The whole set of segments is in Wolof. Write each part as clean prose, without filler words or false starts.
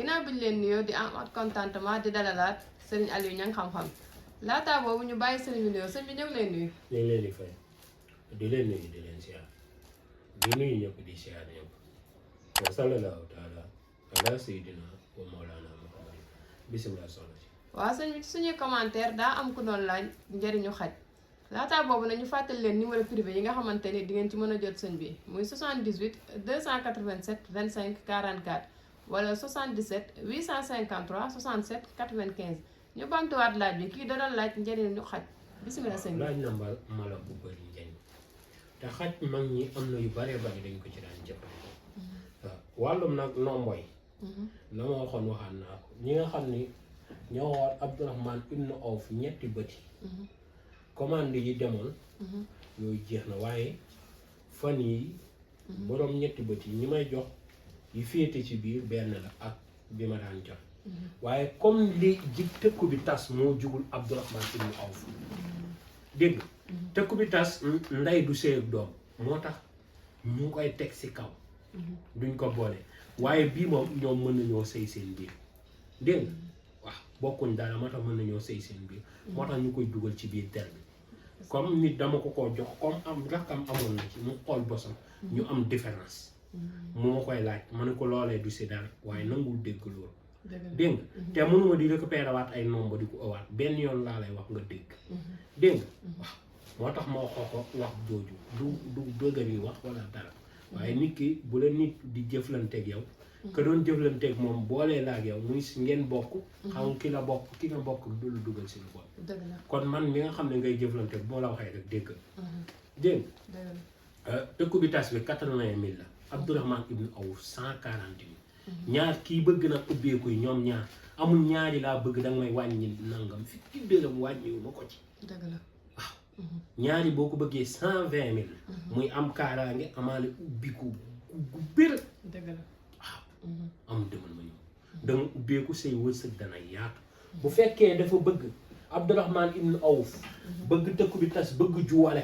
ginnaaw bi ñu leen nuyoo di am contentement di dalalaat Serigne Aliou Niang xam-xam laataa boobu ñu bàyyi Serigne bi nuyoo sëñ bi ñu ngi leen nuyu. ñu ngi leen di fay di leen nuyu di leen siyaar di nuyu ñëpp di siyaar ñëpp wa sallallahu taala ala sayyidina wa mawlana Muhammad bisimilah soxna si. waaw sëñ bi ci suñuy commentaire daa am ku doon laaj njëriñu xaj laataa boobu nañu fàttali leen numéro privé yi nga xamante ni di ngeen ci mën a jot sëñ bi muy 78 287 25 44 wala 77 853 67 95 ñu bamtuwaat laaj bi kii da doon laaj njëriñu xaj bisimilah sëñ bi. laaj na mala bu bëri njëriñ te xaj mag ñi am na yu bëree bëri dañ ko ci daan jëfandikoo. waaw wàllum nag nomboy la ma waxoon waxaan naa ko ñi nga xam ni ñoo war Abdourahmane ibn Awf ñetti bëti commande yi demoon yooyu jeex na waaye fan yi boroom ñetti bët yi ñi may jox yi féete ci biir benn la ak bi ma daan jox waaye comme li ji tëkku bi tas moo jugul Abdourahmane ibn Awf dégg tëkku bi tas ndey du sëy ak doom moo tax ñu koy teg ci kaw duñ ko boole waaye bii moom ñoom mën nañoo sëy seen biir dégg waaw bokkuñ dara moo tax mën nañoo sëy seen biir moo tax ñu koy dugal ci biir der bi comme nit dama ko jox comme am rakkam amoon na ci mu xool bosam ñu am différence mu ma koy laaj ma ne ko loolee du si dara waaye nangul dégg loolu dégg nga te mënuma di récupérer waat ay nombre di ko ëwaat benn yoon laa lay wax nga dégg dégg nga waaw moo tax ma waxoo ko wax jooju du dëgër yi wax wala dara waaye nit ki bu la nit di jëflanteeg yow ka doon jëflanteeg moom boolee laag yow muy si ngeen bokk xam ki nga bokk du la dugal si lu bon kon man mi nga xam ne ngay jëflanteeg boo la waxee rek dégg dégg dëkku bi tas bi 80 000 la Abdourahmane ibn Awf 140 000 ñaar kii bëgg na ubbeeku yi ñoom ñaar amul ñaari laa bëgg danga may wàññi nangam fi ki dërëm wàññiwu ma ko ci waaw ñaari boo ko bëggee 120 000 muy am kaaraange amaale ubbiku gu bir waaw am demal ma ñëw danga ubbeeku say wërsëg dana yaatu bu fekkee dafa bëgg Abdourahmane ibn Awf bëgg dëkk bi tas bëgg juwale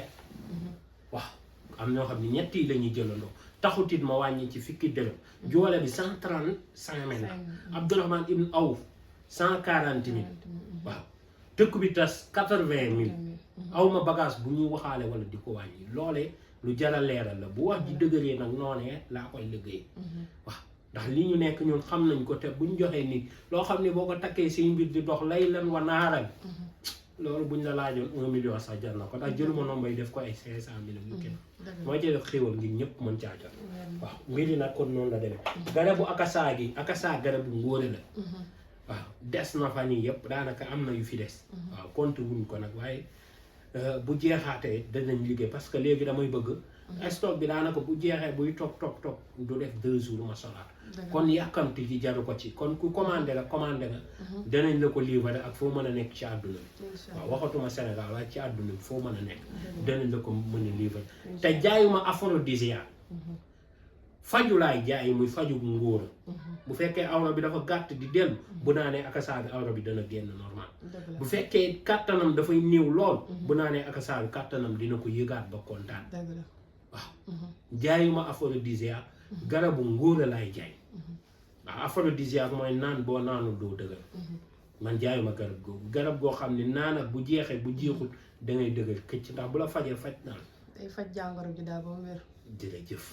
waaw am ñoo xam ne ñett yi la ñuy jëlandoo taxutit ma wàññi ci fukki dërëm juwale bi 135 000 la Abdourahmane ibn Awf 140 000 waaw dëkk bi tas 80 000 awma bagage bu ñuy waxaale wala di ko wàññi loolee lu jara leeral la bu wax ji dëgëree nag noonee laa koy liggéey waaw ndax li ñu nekk ñun xam nañ ko te buñ joxee nit loo xam ne boo ko takkee say mbir di dox lay lan wa naaral loolu buñ la laajoon 1 million sax jar na ko ndax jëluma nombay def ko ay 500 000 yu kenn mooy ci def xéwal ngir ñëpp mën caa jot waaw mbiri nag kon noonu la demee garabu akasa garabu ngóore la waaw des na fa nii yëpp daanaka am na yu fi des waaw compte wuñ ko nag waaye bu jeexaatee danañ liggéey parce que léegi damay bëgg stock bi daanaka bu jeexee buy toog du def 2 jours ma solaat kon yàkkamti ci jaru ko ci kon ku commandé nga danañ la ko livrer ak foo mën a nekk ci àdduna bi waaw waxatuma Sénégal waaye ci àdduna bi foo mën a nekk danañ la ko mën a livrer te jaayuma aphrodisiaque faju laay jaay muy faju ngóora bu fekkee awra bi dafa gàtt di dellu bu naanee akasa bi awra bi dana génn normal bu fekkee kàttanam dafay néew lool bu naanee akasa bi kàttanam dina ko yëgaat ba kontaan waaw jaayuma aphrodisiaque garabu ngóora laay jaay waaw aphrodisiaque mooy naan boo naanul doo dëgër man jaayuma garab goo xam ne naan ak bu jeexee bu jeexul dangay dëgër këcc ndax bu la fajee faj naan day faj jàngoro ji daal ba mu wér jërëjëf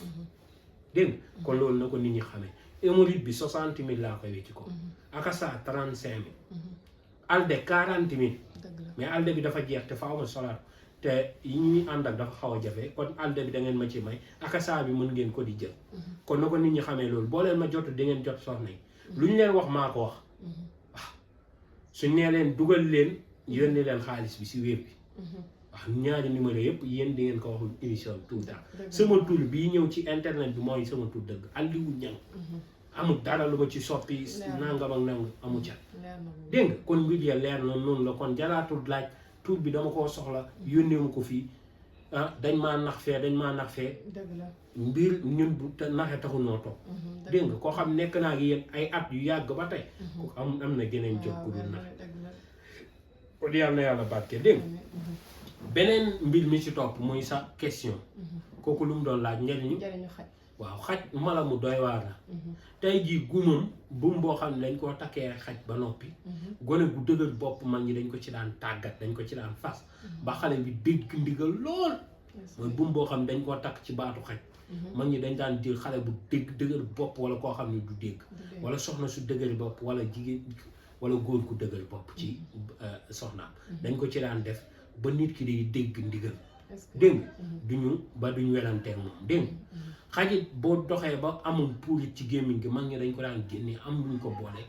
dégg nga kon loolu na ko nit ñi xamee hémorroïde bi 60 000 laa koy wecci ko akasa 35 000 alde 40 000 mais alde bi dafa jeex te faaw ma solaat te yi ñuy ànd ak dafa xaw a jafe kon alde bi da ngeen ma ci may akasa bi mën ngeen ko di jël kon na ko nit ñi xamee loolu boo leen ma jotu da ngeen jot soxna yi lu ñu leen wax maa ko wax waaw suñ nee leen dugal leen yónnee leen xaalis bi si wér bi waaw ñaari numéro yëpp yéen di ngeen ko waxul émission tout le temps sama tur bii ñëw ci internet bi mooy sama tur dëgg Aliou Niang amul dara lu ma ci soppi nangam ak nangam amu ca dégg nga kon mbir ya leer na noonu la kon jaraatul laaj tur bi dama koo soxla yónnee ma ko fii dañ maa nax fee mbir ñun bu naxe taxul noo toog dégg nga koo xam nekk naa gi yéen ay at yu yàgg ba tey ko am na geneen jot ku dul naxe kon yàlla na yàlla barke dégg nga beneen mbir mi ci topp muy sa question kooku lu mu doon laaj njëriñu waaw xaj mala mu doy waar la tey jii gumam buum boo xam ne dañ koo takkee xaj ba noppi gone gu dëgër bopp mag ñi dañ ko ci daan tàggat dañ ko ci daan fas ba xale bi dégg ndigal lool mooy buum boo xam ne dañ koo takk ci baatu xaj mag ñi dañ daan jël xale bu dëgër bopp wala koo xam ne du dégg wala soxna su dëgër bopp wala jigéen wala góor ku dëgër bopp ci soxnaam dañ ko ci daan def ba nit ki day dégg ndigal dégg duñu welanteeg moom dégg xajit boo doxee ba amul puurit ci gémmiñ gi mag ñi dañ ko daan génnee am luñ ko boole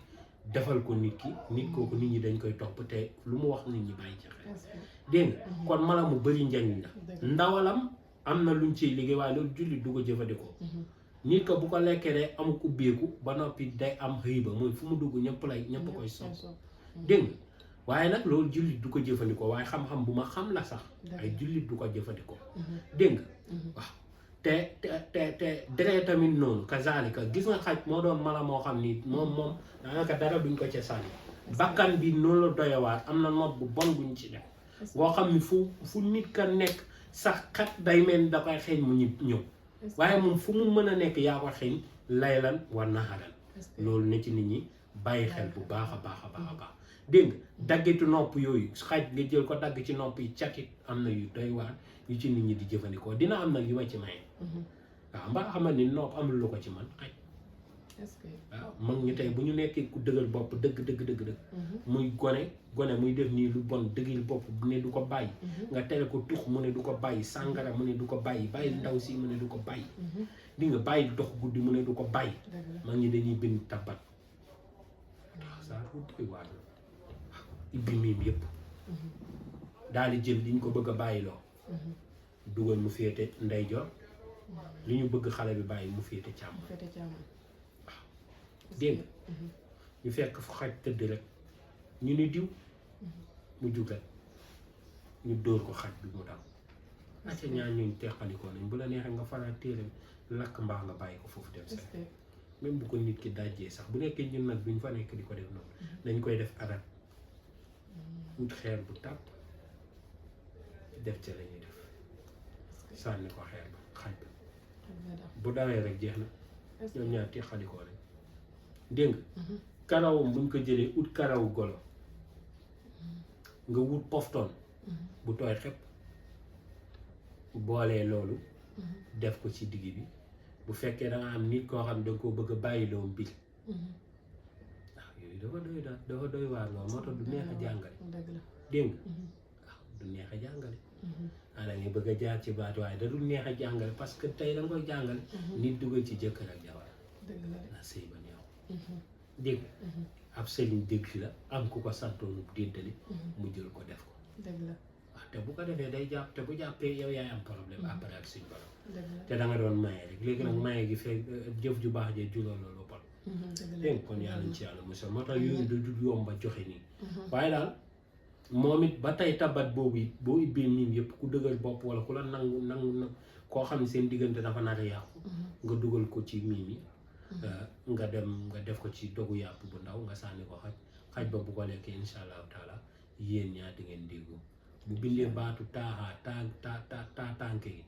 defal ko nit ki nit kooku nit ñi dañ koy topp te lu mu wax nit ñi bàyyi ci xel dégg kon mala mu bëri njariñ la ndawalam am na luñ ciy liggéey waaye loolu jullit du ko jëfandikoo nit ko bu ko lekkee day am ubbeeku ba noppi day am xëy ba mooy fu mu dugg ñëpp koy sopp dégg waaye nag loolu jullit du ko jëfandikoo waaye xam-xam bu ma xam la sax ay jullit du ko jëfandikoo dégg waaw te dere tamit noonu kazalika gis nga xaj moo doon mala moo xam ni moom daanaka dara duñ ko ca sànni bakkan bi noonu la doyawaat am na noot bu bon buñ ci def boo xam ni fu nit ka nekk sax xat day mel ni da koy xeeñ mu ñëw waaye moom fu mu mën a nekk yaa ko xeeñ laylan war naxaran loolu ne ci nit ñi bàyyi xel bu baax a baax a baax a baax dégg nga daggitu nopp yooyu xaj nga jël ko dagg ci nopp yi catit am na yu doy waar yu ci nit ñi di jëfandikoo dina am nag yu ma ci maye waaw mbaa xamal ni nopp amul lu ko ci man xaj waaw mag ñi tey bu ñu nekkee ku dëgër bopp dëgg muy gone muy def nii lu bon dëgër bopp ne du ko bàyyi nga tere ko tux mu ne du ko bàyyi sàngara mu ne du ko bàyyi bàyyi ndaw si mu ne du ko bàyyi di nga bàyyi dox guddi mu ne du ko bàyyi mag ñi dañuy bind tabat waaw saa ru doy waar ibbi miim yëpp daal di jël liñ ko bëgg a bàyyiloo dugal mu féete ndeyjoor li ñu bëgg xale bi bàyyi mu féete càmm waaw dégg ñu fekk fu xaj tëdd rek ñu ni diw mu jug rek ñu dóor ko xaj bi mu daw acca ñaar ñuñ teqalikoo nañ bu la neexee nga faraat téere lakk mbaax nga bàyyi ko foofu dem sax même bu ko nit ki dajjee sax bu nekkee ñun nag duñ fa nekk di ko def noonu dañ koy def adat wut xeer bu tàpp def ca la ñuy def sànni ko xeer ba xaj ba bu dawee rek jeex na ñoom ñaar teqalikoo nañ dégg nga karawam buñ ko jëlee ut karawu golo nga wut pofton bu tooy xepp boolee loolu def ko ci digg bi bu fekkee da nga am nit koo xam ne danga koo bëgg a bàyyiloo mbil waaw yooyu dafa doy waar loolu moo tax du neex a jàngale dégg nga waaw du neex a jàngale da ngay bëgg a jaar ci baat waaye da du neex a jàngale parce que tey da nga koy jàngale nit dugal ci jëkkër ak jabar na sëy ba neew dégg ab sëriñ dégg la am ku ko santoonu déddali mu jël ko def ko waaw te bu ko defee day jàpp te bu jàppee yow yaay am problème après ak suñ borom te da nga doon maye rek léegi nag maye gi fekk jëf ju baax jee juloo loolu bon dégg kon yàlla ñu ci yàlla musal moo tax yooyu du yomba joxe nii waaye daal moom it ba tey tabat boobu it boo ibbee miim yëpp ku dëgër bopp wala ku la nangu koo xam ne seen diggante dafa nar a yàqu nga dugal ko ci miim yi nga dem nga def ko ci dogu yàpp bu ndaw nga sànni ko xaj ba bu ko lekkee insha allahu taala yéen ñaar di ngeen déggu bu bindee baatu taaxaa tànk yi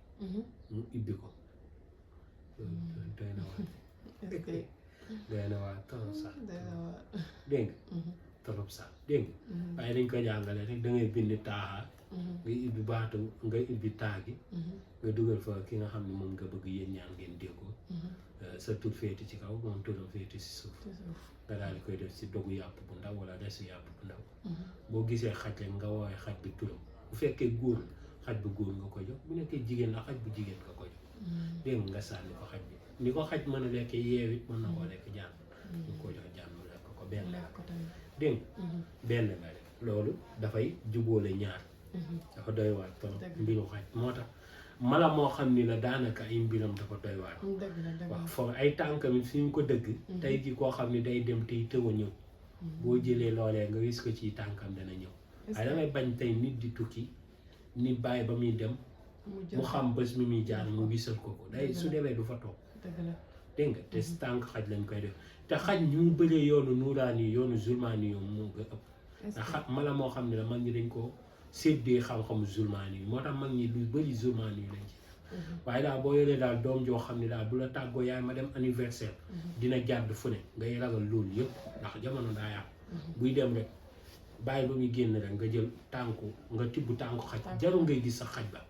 mu ibbi ko doy na waar doy na waar trop sax dégg nga trop sax dégg nga waaye dañ ko jàngale rek da ngay bind taaxaa nga ibbi baatu nga ibbi taa gi nga dugal fa ki nga xam ne moom nga bëgg yéen ñaar ngeen déggoo sa tur féeti ci kaw moom turam féeti si suuf nga daal di koy def si dogu yàpp bu ndaw wala resu yàpp bu ndaw boo gisee xaj rek nga woowee xaj bi turam bu fekkee góor xaj bu góor nga ko jox bu nekkee jigéen la xaj bu jigéen nga ko jox dégg nga sànni ko xaj bi ni ko xaj mën a lekkee yeew it mën na koo lekk jaan ñu ko jox jaan mu lekk ko benn la dégg nga benn la rek loolu dafay jubóole ñaar dafa doy waar trop mbiru xaj moo tax mala moo xam ni la daanaka ay mbiram dafa doy waar waaw foofu ay tànkam it fi ñu ko dëgg tey ji koo xam ni day dem tey tëw a ñëw boo jëlee loolee nga gis ko ci tànkam dana ñëw waaye damay bañ tey nit di tukki nit bàyyi ba muy dem mu xam bés mi muy jaar mu gisal ko day su demee du fa toog dégg nga te tànk xaj lañ koy def te xaj ñu bëree yoonu nuuraani yi yoonu zulmaani yi moo nga ëpp ndax mala moo xam ne la mag ñi dañ ko séddee xam-xamu zulmaani yi moo tax mag ñi lu bëri zulmaani yi lañ ci waaye daal boo yoree daal doom joo xam ne daal bu la tàggoo yaay ma dem anniversaire dina jàdd fu ne ngay ragal loolu yëpp ndax jamono daa yàqu buy dem rek bàyyi ba muy génn rek nga jël tànku nga tibb tànku xaj jarul ngay gis sa xaj ba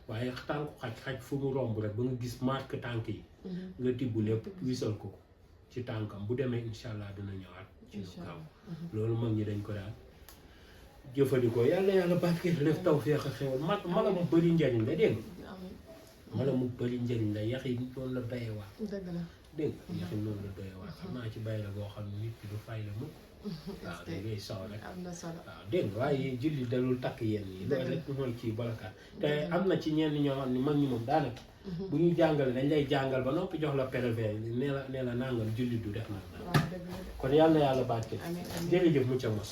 waaye tànku xaj fu mu romb rek ba nga gis marque tànk yi nga tibb lépp wisal ko ci tànkam bu demee incha allah dina ñëwaat ci lu gaaw loolu mag ñi dañ ko daal jëfandikoo yàlla barkeel def tawfeex ak xewal mala mu bëri njariñ la dégg mala mu bëri njariñ la yax yi noonu la doyee waar dégg yax yi noonu la doyee waar xam naa ci bàyyi la boo xam ne nit ki du fay la mukk waaw da ngay saw rek waaw dégg nga waaye julli dalul takk yenn yi loolu rek mooy ci bolokaat te am na ci ñenn ñoo xam ne mag ñi moom daanaka bu ñuy jàngale dañ lay jàngal ba noppi jox la prévert nee la nangam julli du def nag kon yàlla na yàlla barkeel jërëjëf mu ca mos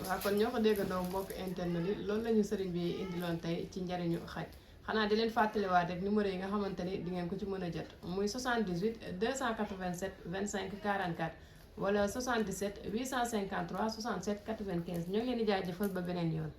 waaw kon ñoo ko déggandoo mbokk internet yi loolu la ñu sëriñ bi indiloon tey ci njariñu xaj xanaa di leen fàttaliwaat rek numéro yi nga xamante ni di ngeen ko ci mën a jot muy 78 287 25 44 wala 77 853 67 95 ñoo ngi leen di jaajëfal ba beneen yoon